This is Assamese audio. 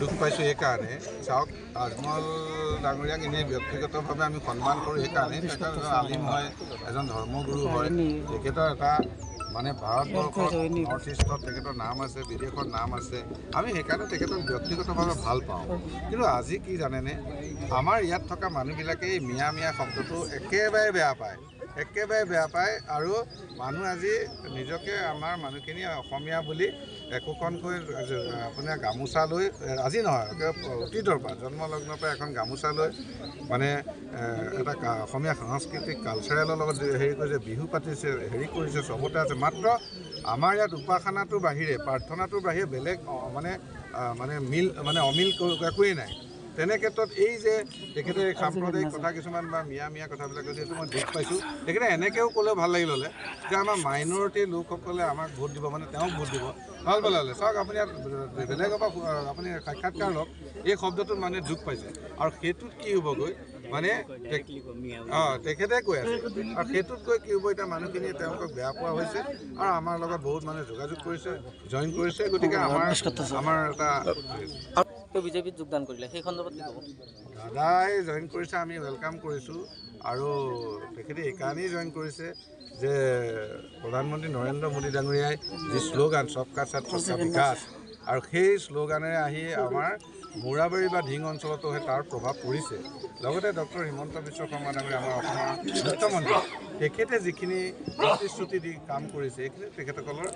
দুখ পাইছোঁ এইকাৰণে, চাওক, আজমল ডাঙৰীয়াক এনেই ব্যক্তিগতভাৱে আমি সন্মান কৰোঁ সেইকাৰণে, তেখেত এজন আলিম হয়, এজন ধৰ্মগুৰু হয়। তেখেতৰ এটা মানে ভাৰতবৰ্ষত, নৰ্থ ইষ্টত তেখেতৰ নাম আছে, বিদেশত নাম আছে। আমি সেইকাৰণে তেখেতক ব্যক্তিগতভাৱে ভাল পাওঁ। কিন্তু আজি কি জানেনে, আমাৰ ইয়াত থকা মানুহবিলাকে এই মিয়া মিয়া শব্দটো একেবাৰে বেয়া পায়, একেবাৰে বেয়া পায়। আৰু মানুহ আজি নিজকে, আমাৰ মানুহখিনি অসমীয়া বুলি একোখনকৈ আপোনাৰ গামোচা লৈ, আজি নহয়, অতীতৰ পৰা, জন্মলগ্নৰ পৰা এখন গামোচা লৈ মানে এটা অসমীয়া সাংস্কৃতিক কালচাৰেলৰ লগত হেৰি কৰিছে, বিহু পাতিছে, হেৰি কৰিছে, চবতে আছে। মাত্ৰ আমাৰ ইয়াত উপাসনাটোৰ বাহিৰে, প্ৰাৰ্থনাটোৰ বাহিৰে বেলেগ মানে মানে মিল মানে অমিল একোৱেই নাই। তেনে ক্ষেত্ৰত এই যে তেখেতে সাম্প্ৰদায়িক কথা কিছুমান বা মিয়া মিয়া কথাবিলাক কৈছে, সেইটো মই দুখ পাইছোঁ। তেখেতে এনেকৈও ক'লেও ভাল লাগিল হ'লে যে আমাৰ মাইনৰিটি লোকসকলে আমাক ভোট দিব, মানে তেওঁক ভোট দিব, ভাল পালে হ'লে। চাওক, আপুনি ইয়াত বেলেগৰ পৰা আপুনি সাক্ষাৎকাৰ লওক, এই শব্দটোত মানুহে দুখ পাইছে। আৰু সেইটোত কি হ'বগৈ, মানে অঁ তেখেতে কৈ আছে, আৰু সেইটোত গৈ কি হ'ব, এতিয়া মানুহখিনিয়ে তেওঁলোকক বেয়া পোৱা হৈছে। আৰু আমাৰ লগত বহুত মানুহে যোগাযোগ কৰিছে, জইন কৰিছে। গতিকে আমাৰ এটা বিজেপিত যোগদান কৰিলে, সেই সন্দৰ্ভত কি ক'ব? দাদাই জইন কৰিছে, আমি welcome কৰিছোঁ। আৰু তেখেতে এইকাৰণেই জইন কৰিছে যে প্ৰধানমন্ত্ৰী নৰেন্দ্ৰ মোদী ডাঙৰীয়াই যি শ্লোগান সবকা সাথ সবকা বিকাশ, আৰু সেই শ্লোগানেৰে আহি আমাৰ মৌৰাবাৰী বা ঢিং অঞ্চলতো তাৰ প্ৰভাৱ পৰিছে। লগতে ডক্টৰ হিমন্ত বিশ্ব শৰ্মা ডাঙৰীয়া, আমাৰ অসমৰ মুখ্যমন্ত্ৰী, তেখেতে যিখিনি প্ৰতিশ্ৰুতি দি কাম কৰিছে, এইখিনি তেখেতসকলৰ